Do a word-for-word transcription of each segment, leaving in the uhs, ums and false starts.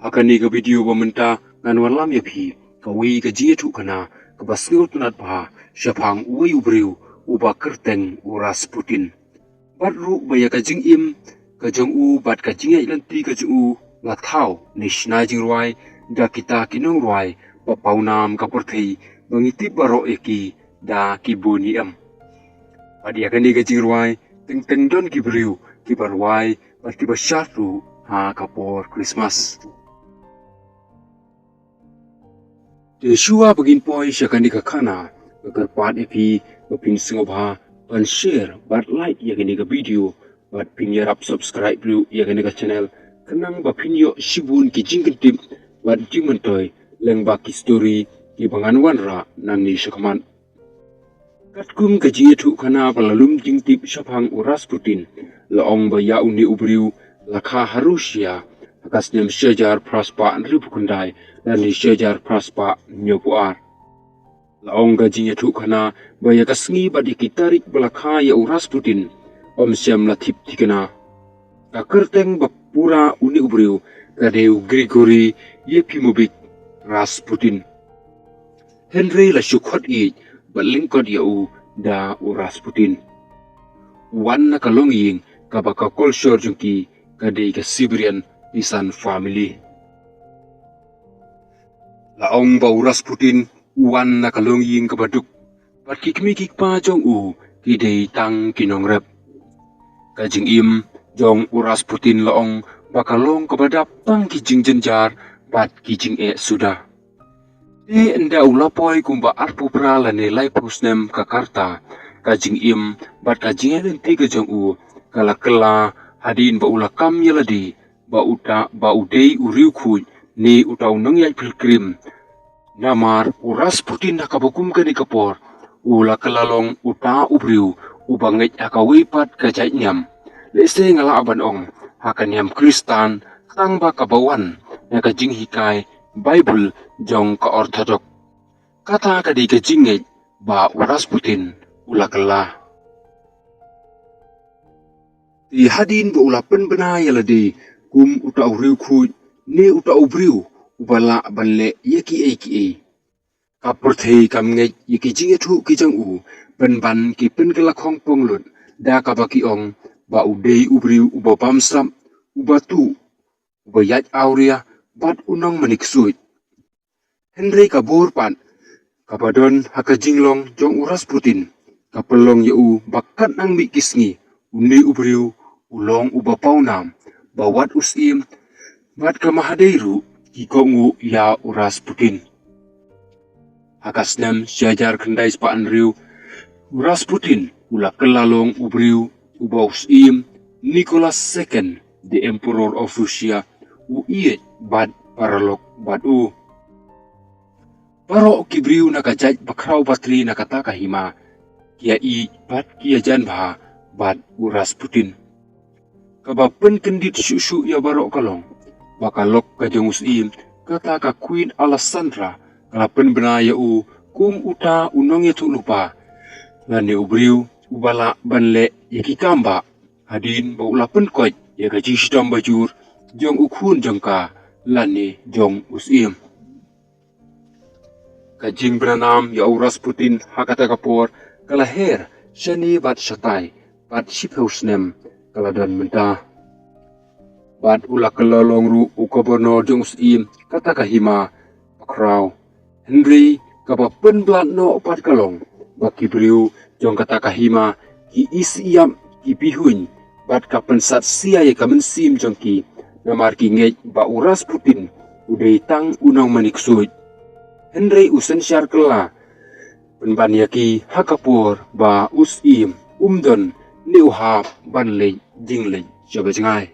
Ha kane ka video ba mynta ngan wanlam ïa phi kawei ka jingïathuhkhana kaba sngewtynnat bha shaphang uwei u briew uba kyrteng u Rasputin. Bad ruh ba ïa ka jingim ka jong u bad ka jingïaid lynti ka jong u la thaw ne shna jingrwai da kita ki nongrwai ba pawnam ka pyrthei ba ngi tip baroh ïa ki da ki bun i em. Bad ïa kane ka jingrwai teng teng don ki briew kiba rwai bad kiba shad ruh ha ka por Christmas. Te shuwa ba ngin poi sha kane ka khana, nga kyrpad ïa phi ba phin sngewbha ban share bad like ïa kane ka video bad phin ïarap subscribe ruh ïa kane ka channel khnang ba phin ïoh shibun ki jingkyntip bad jingmyntoi lyngba ki story kiba ngan wanrah nangne shakhmat. Katkum ka jingïathuhkhana ba la lum jingtip shaphang u Rasputin, la ong ba ïa une u briew la kha ha Russia ha ka snem shi hajar phra spah hynriewphew khyndai lane shi hajar phra spah hynñiewphew ar. La ong ka jingïathuhkhana ba ïa ka sngi bad ïa ki tarik ba la kha ïa u Rasputin, ym shym la tip thikna. Ka kyrteng ba pura une u briew ka dei u Grigory Yefimovich Rasputin. Hynrei la shu khot ïa bad lyngkot ïa u da u Rasputin. U wan na ka longïing kaba ka kolshor jong ki ka dei ka Siberian peasant family. La ong ba u Rasputin u wan na ka longïing kaba duk bad ki kmie ki kpa jong u ki dei tang ki nongrep. Ka jingim jong u Rasputin la ong ba ka long kaba dap tang ki jingjynjar bad ki jingeh suda. Te ynda u la poi kumba arphew phra lane laiphew snem ka karta, ka jingim bad ka jingïaid lynti ka jong u ka la kylla hadien ba u la kam ïa lade ba uta ba u dei u riewkhuid ne uta u nongïaid pilgrim. Namar u Rasputin ha kaba kum kane ka por u la kylla long uta u briew uba ngeit ha kawei pat ka jait niam. Lehse nga lah ban ong ha ka niam Khristan tang ba kaba wan na ka jinghikai Baibl jong ka Orthodox. Kata ka dei ka jingngeit ba u Rasputin u la kylla. Te hadien ba u la pynbna ïa lade kum uta u riewkhuid ne uta u briew uba lah ban leh ïa kiei kiei, ka pyrthei kam ngeit ïa ki jingïathuh ki jong u, pynban ki pynkylla khongpong lut da kaba ki ong ba u dei u briew uba bamsap, uba tuh, uba ïaid awria bad u nongmane ksuid. Hynrei ka bor pat kaba don ha ka jinglong jong u Rasputin ka pynlong ïa u ba katnang mih ki sngi une u briew u long uba pawnam, ba wat u syiem bad ka mahadei ruh ki kohnguh ïa u Rasputin. Ha ka snem shi hajar khyndai spah hynriew u Rasputin u la kylla long u briew uba u syiem Nicholas Second, the Emperor of Russia, u ïeit bad paralok bad u. Baroh ki briew na ka jait bakhraw batri na kata ka hima ki ïa ïeit bad ki ïa jan bha bad u Rasputin. Kaba pynkyndit shuh shuh ïa baroh ka long ba ka lok ka jong u syiem, kata ka Queen Alessandra, ka la pynbna ïa u kum uta u nongïathuhlypa lane u briew uba lah ban leh ïa ki kam bah hadien ba u la pynkoit ïa ka jingshitom bajur jong u khun jong ka lane jong u syiem. Ka jingbna nam ïa u Rasputin ha kata ka por ka la her shane bad shatai, bad shiphew snem ka la don mynta. Bad u la kylla long ruh u gobernor jong u syiem kata ka hima bakhraw. Hynrei kaba pynblat noh pat ka long ba ki briew jong kata ka hima ki isih ïap, ki pihuiñ bad ka pynsat sia ïa ka mynsiem jong ki, namar ki ngeit ba u Rasputin u dei tang u nongmane ksuid. Hynrei u synshar kylla pynban ïa ki ha ka por ba u syiem um don ne u hap ban leit jingleit shaba jngai.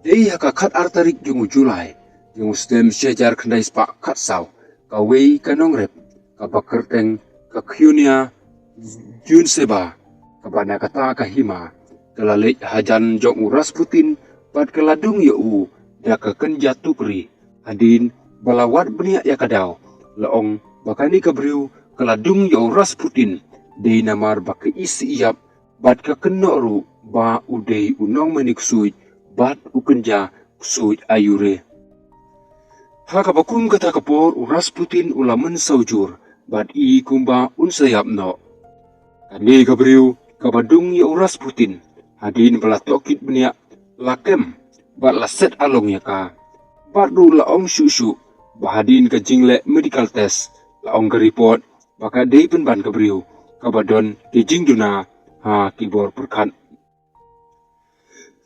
Dei ha ka khatar tarik jong u July jong u snem shi hajar khyndai spah khatsaw, kawei ka nongrep kaba kyrteng ka Ksenia Zhivntseva, kaba na kata ka hima, ka la leit hajan jong u Rasputin bad ka la dung ïa u da ka kynja tukri. Hadien ba la wad bniah ïa ka daw, la ong ba kane ka briew ka la dung ïa u Rasputin dei namar ba ka isih ïap bad ka kynnoh ruh ba u dei u nongmane ksuid bad u kynja ksuid aiu re. Ha kaba kum kata ka por u Rasputin u la mynsaw jur bad i kumba un sa ïap noh. Kane ka briew kaba dung ïa u Rasputin hadien ba la tohkit bniah la kem bad la set along ïa ka. Bad ruh la ong shuh shuh ba hadien ka jingleh medical test la ong ka report ba ka dei pynban ka briew kaba don ki jingduna ha ki bor pyrkhat.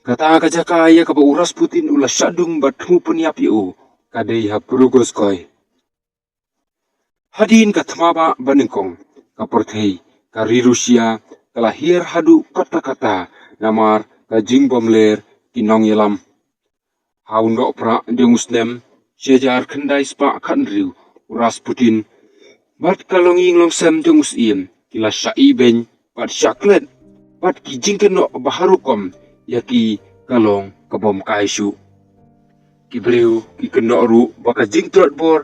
Kata ka jaka ïa kaba u Rasputin u la shah dung bad thmu pynïap ïa u ka dei ha Pyrgorskoy. Hadien ka thma ba banyngkong ka pyrthei ka ri Rusia ka la hiar haduh katta katta namar ka jingbymler ki nongïalam. Ha u Nohprah jong u snem shi hajar khyndai spah khathynriew u Rasputin bad ka longïing longsem jong u Syiem ki la shah ibeiñ bad shah klet bad ki jingkynnoh ba ha rukom ïa ki ka long ka bym kai shuh. Ki briew ki kynnoh ruh ba ka jingtlot bor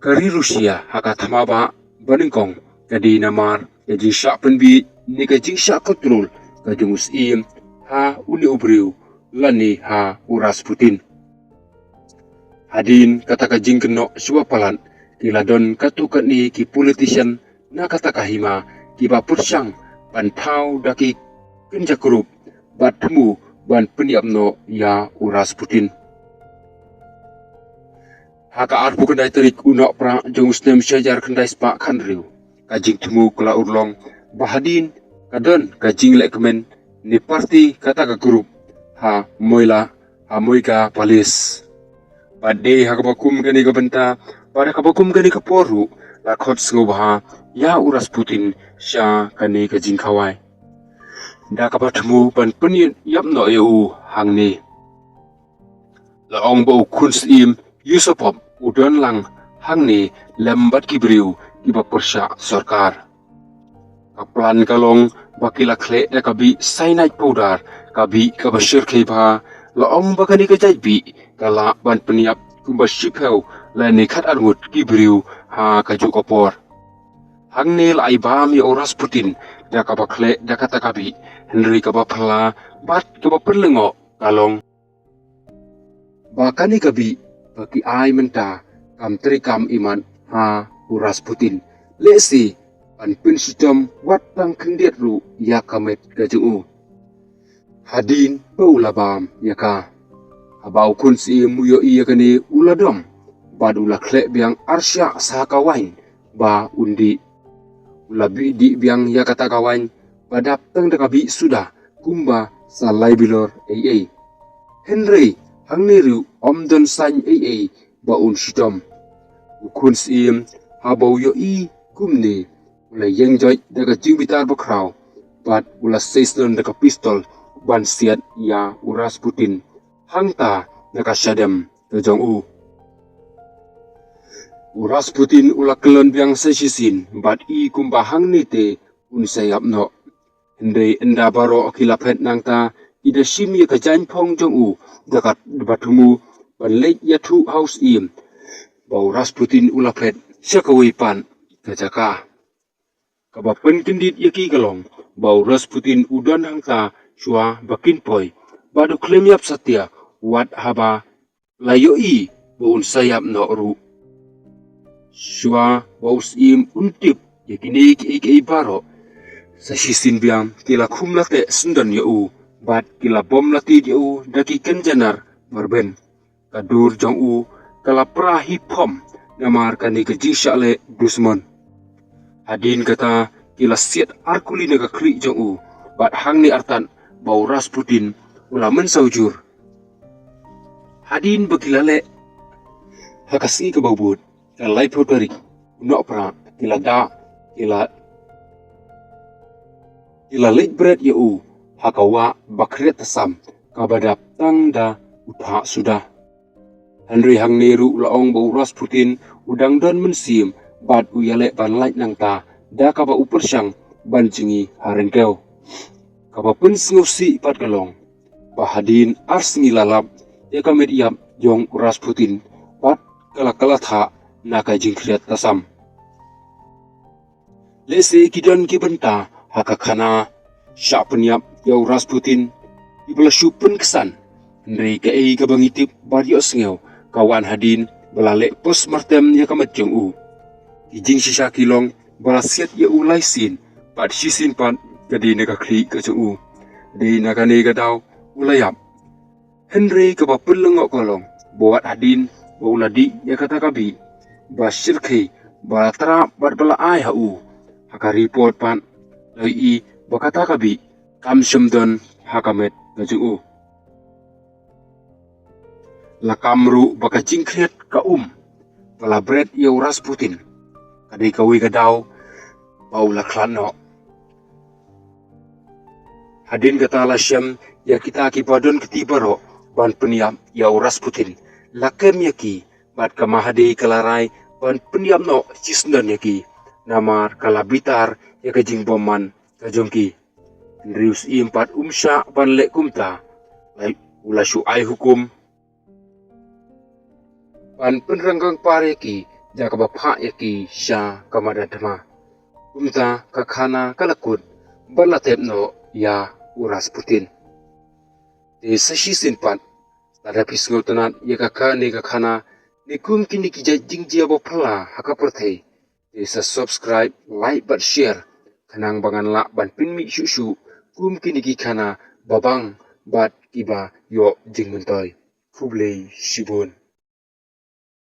ka ri Rusia ha ka thma ba banyngkong ka dei namar ka jingshah pynbiej ne ka jingshah kontrol ka jong u Syiem ha une u briew lane ha u Rasputin. Hadien kata ka jingkynnoh shuwa palat ki la don katto katne ki politician na kata ka hima kiba pyrshang ban thaw da ki kynja krup bad thmu ban pynïap noh ïa u Rasputin. Ha ka arphew khyndai tarik u Nohprah jong u snem shi hajar khyndai spah khathynriew ka jingthmu ka la urlong ba hadien ka don ka jinglehkmen ne party kata ka group ha Moila ha Moika Palace. Bad dei ha kaba kum kane ka bynta bad ha kaba kum kane ka por ruh la khot sngewbha ïa u Rasputin sha kane ka jingkhawai da kaba thmu ban pynïap noh ïa u hangne. La ong ba u khun Syiem Yusupov u don lang hangne lem bad ki briew kiba pyrshah sorkar. Ka plan ka long ba ki la khleh da ka bih cyanide powder, ka bih kaba shyrkhei bha. La ong ba kane ka jait bih ka lah ban pynïap kumba shiphew lane khatar ngut ki briew ha kajuh ka por. Hangne la ai bam ïa u Rasputin da kaba khleh da kata ka bih, hynrei kaba phylla bad kaba pynlyngngoh ka long ba kane ka bih ba ki ai mynta kam treikam imat ha u Rasputin. Lehse ban pynshitom wat tang khyndiat ruh ïa ka met ka jong u. Hadien ba u la bam ïa ka, haba u khun Syiem u ïohi ïa kane u la dom bad u la khleh biang arshah sa ka waiñ ba un dih. U la bih dih biang ïa kata ka waiñ ba dap tang da ka bih suda kumba sa lai bilor ei ei. Hynrei hangne ruh ym don saiñ ei ei ba un shitom. U khun Syiem haba u ïohi kumne u la ïeng joit da ka jingbitar bakhraw bad u la sei shnong da ka pistol ban siat ïa u Rasputin hangta na ka shadem ka jong u. U Rasputin u la kyllon biang sa shisien bad i kumba hangne te un sa ïap noh. Hynrei ynda baroh ki la phet nangta ki da shim ïa ka jaiñphong jong u da kaba thmu ban leit ïathuh ha u Syiem ba u Rasputin u la phet sha kawei pat ka jaka. Kaba pynkyndit ïa ki ka long ba u Rasputin u don hangta shuwa ba kin poi bad u khlem ïap satia wat haba la ïohi ba un sa ïap noh ruh. Shuwa ba u Syiem un tip ïa kine kiei kiei baroh, sa shisien biang ki la khum la teh syndon ïa u bad ki la bom la tied ïa u da ki kynja nar marben. Ka dur jong u ka la pra hi phom namar kane ka jingshah leh dusmon. Hadien kata ki la siat arkuli na ka khlieh jong u bad hangne artat ba u Rasputin u la mynsaw jur. Hadien ba ki la leh ha ka sngi kaba bud ka laiphew tarik u Nohprah ki la da ki la ki la leit bret ïa u ha ka wah ba khriat tasam kaba dap tang da u thah suda. Hynrei hangne ruh la ong ba u Rasputin u dang don mynsiem bad u ïaleh ban lait nangta da kaba u pyrshang ban jngi ha ryngkew. Kaba pynsngewsih pat ka long ba hadien ar sngi la lap ïa ka met ïap jong u Rasputin bad ka la kylla thah na ka jingkhriat tasam. Lehse ki don ki bynta ha ka khana shah pynïap ïa u Rasputin kiba la shu pynksan Hynrei kaei kaba ngi tip bad ïohsngew ka wan hadien ba la leh postmortem ïa ka met jong u. Ki jingshisha ki long ba la siat ïa u lai sien bad shisien pat ka dei na ka khlieh ka jong u. Dei na kane ka daw u la ïap. Hynrei kaba pynlyngngoh ka long ba wat hadien ba u la dih ïa kata ka bih ba shyrkhei ba la trap bad ba la ai ha u, ha ka report pat la ïohi ba kata ka bih kam shym don ha ka met ka jong u. La kam ruh ba ka jingkhriat ka um ba la bret ïa u Rasputin. Ka dei kawei ka daw ba u la khlad noh. Hadien kata la shem ïa kita kiba don kti baroh ban pynïap ïa u Rasputin. La kem ïa ki bad ka Mahadei ka la rai ban pynïap noh shisyndon ïa ki. Namar ka la bitar ïa ka jingbymman ka jong ki. Hynrei u Syiem pat um shah ban leh kumta. La, u la shu ai hukum ban pynrangkang par ïa ki da kaba phah ïa ki sha ka madan thma. Kumta ka khana ka la kut bad la thep noh ïa u Rasputin. Te sa shisien pat, lada phi sngewtynnat ïa ka kane ka khana ne kum kine ki jait jingjia ba phylla ha ka pyrthei, te sa subscribe, like bad share khnang ba ngan lah ban pynmih shuh shuh kum kine ki khana ba bang bad kiba ïoh jingmyntoi. Khublei shibun.